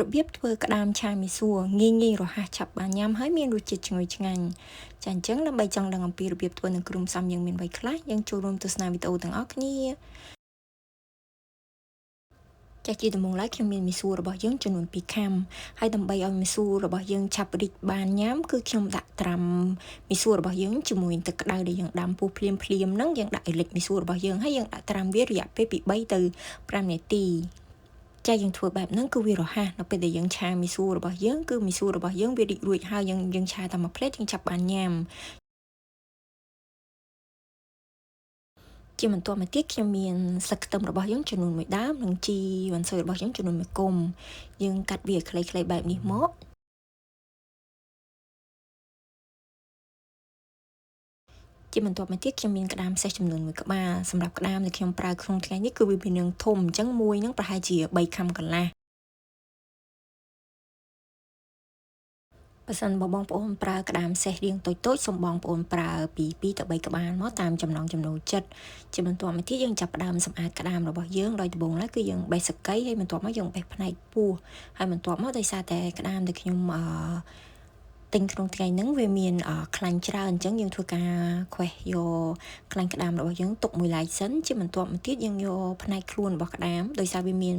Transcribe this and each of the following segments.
របៀបធ្វើក្តាមឆាមីសួរងាយងាយរហ័សឆាប់បានញ៉ាំហើយមានរសជាតិឈ្ងុយឆ្ងាញ់ចាអញ្ចឹងដើម្បីចង់ដឹងអំពីរបៀបធ្វើនិងគ្រឿងផ្សំយើងមានអ្វីខ្លះយើងចូលរួមទស្សនាវីដេអូទាំងអស់គ្នាចាស់ជាដំបូងឡើយខ្ញុំមានមីសួររបស់យើងចំនួន2ខាំហើយដើម្បីឲ្យមីសួររបស់យើងឆាប់រីកបានញ៉ាំគឺខ្ញុំដាក់ត្រាំមីសួររបស់យើងជាមួយទឹកក្តៅដែលយើងដាំពុះភ្លាមភ្លាមហ្នឹងយើងដាក់ឲ្យលិចមីសួររបស់យើងហើយយើងដាក់ត្រាំវារយៈពេលពី3ទៅ5នាទីចាយើងធ្វើបែបហ្នឹងគឺវារហ័សនៅពេលដែលយើងឆាមីសួររបស់យើងគឺមីសួររបស់យើងវារីករួចហើយយើងឆាតែមួយភ្លែតយើងចាប់បានញ៉ាំជាបន្ទាប់មកទៀតខ្ញុំមានស្លឹកខ្ទឹមរបស់យើងចំនួន1ដើមនិងជីវ៉ាន់ស៊ុយរបស់យើងចំនួន1គុំយើងកាត់វាខ្លីៗបែបនេះមកជាបន្ទាប់មកទៀតខ្ញុំមានក្តាមសេះចំនួន1ក្បាលសម្រាប់ក្តាមដែលខ្ញុំប្រើក្នុងថ្ងៃនេះគឺវាមាននឹងធំអញ្ចឹងមួយនឹងប្រហែលជា3ខាំកន្លះបើសិនបើបងប្អូនប្រើក្តាមសេះរាងតូចៗសូមបងប្អូនប្រើពី2ទៅ3ក្បាលមកតាមចំណង់ចំណូលចិត្តជាបន្ទាប់មកទៀតយើងចាប់ផ្ដើមសម្អាតក្តាមរបស់យើងដោយដំបូងឡើយគឺយើងបេះសកីហើយបន្ទាប់មកយើងបេះផ្នែកពោះហើយបន្ទាប់មកដោយសារតែក្តាមដែលខ្ញុំទិញក្នុងថ្ងៃហ្នឹងវាមានខ្លាញ់ច្រើនអញ្ចឹងយើងធ្វើការខ្វេះយកខ្លាញ់ក្តាមរបស់យើងទុកមួយឡែកសិនជាបន្ទាប់មកទៀតយើងយកផ្នែកខ្លួនរបស់ក្តាមដោយសារវាមាន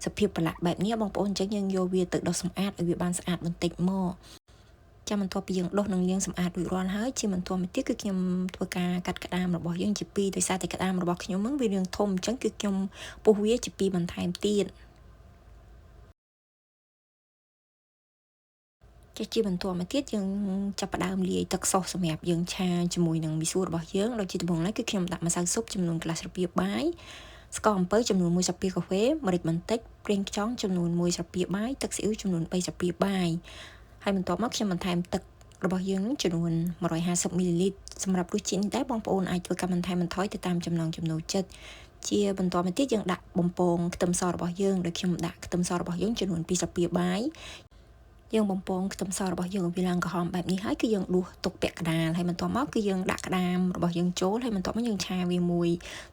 សភាពប្រឡាក់បែបនេះបងប្អូនអញ្ចឹងយើងយកវាទៅដុសសម្អាតឲ្យវាបានស្អាតបន្តិចមកចាំបន្ទាប់ពីយើងដុសនិងលាងសម្អាតរួចរាល់ហើយជាបន្ទាប់មកទៀតគឺខ្ញុំធ្វើការកាត់ក្តាមរបស់យើងជាពីរដោយសារតែក្តាមរបស់ខ្ញុំហ្នឹងវារាងធំអញ្ចឹងគឺខ្ញុំពុះវាជាពីរបន្ថែមទៀតជាបន្ទាប់មកទៀតយើងចាប់ផ្ដើមលាយទឹកសុសសម្រាប់យើងឆាជាមួយនឹងមីសួររបស់យើងដោយជាដំបូងឡើយគឺខ្ញុំដាក់ម្សៅស៊ុបចំនួនកន្លះស្លាបព្រាបាយស្ករអំពៅចំនួន1ស្លាបព្រាកាហ្វេម្រេចបន្តិចប្រេងខ្យងចំនួន1ស្លាបព្រាបាយទឹកស៊ីអ៊ីវចំនួន3ស្លាបព្រាបាយហើយបន្ទាប់មកខ្ញុំបន្ថែមទឹករបស់យើងចំនួន150មីលីលីត្រសម្រាប់រសជាតិនេះដែរបងប្អូនអាចធ្វើការបន្ថែមបន្ថយទៅតាមចំណង់ចំណូលចិត្តជាបន្តមកទៀតយើងដាក់បំពងខ្ទឹមសរបស់យើងដោយខ្ញុំដាក់ខ្ទឹមសរបស់យើងចំនួន2ស្លាបព្រាបាយយើងបំពងខ្ទឹមសរបស់យើងឲ្យវាឡើងក្រហមបែបនេះហើយគឺយើងដួសទុកពាក់កណ្ដាលហើយបន្ទាប់មកគឺយើងដាក់ក្តាមរបស់យើងចូលហើយបន្ទាប់មកយើងឆាវាមួយ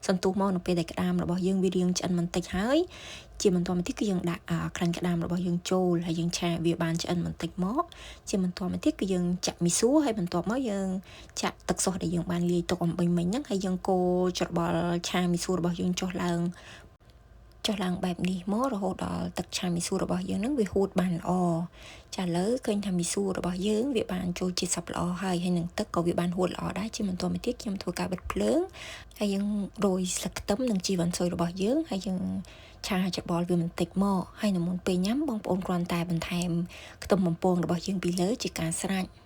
សន្ទុះមកនៅពេលដែលក្តាមរបស់យើងវារាងឆ្អិនបន្តិចហើយជាបន្ទាប់មកទៀតគឺយើងដាក់ខ្លាញ់ក្តាមរបស់យើងចូលហើយយើងឆាវាបានឆ្អិនបន្តិចមកជាបន្ទាប់មកទៀតគឺយើងចាក់មីសួរហើយបន្ទាប់មកយើងចាក់ទឹកសុសដែលយើងបានលាយទុកអំបញ្ញមិញហ្នឹងហើយយើងកូរច្របល់ឆាមីសួររបស់យើងចុះឡើងបែបនេះមករហូតដល់ទឹកឆាមីសួររបស់យើងនឹងវាហួតបានល្អចាឥឡូវឃើញថាមីសួររបស់យើងវាបានចូលជាតិសព្វល្អហើយហើយនឹងទឹកក៏វាបានហួតល្អដែរជាបន្តមកទៀតខ្ញុំធ្វើការបិទភ្លើងហើយយើងរោយស្លឹកខ្ទឹមនិងជីវ៉ាន់ស៊ុយរបស់យើងហើយយើងឆាច្របល់វាបន្តិចមកហើយនៅមុនពេលញ៉ាំបងប្អូនគ្រាន់តែបន្ថែមខ្ទឹមបំពងរបស់យើងពីលើជាការស្រេច។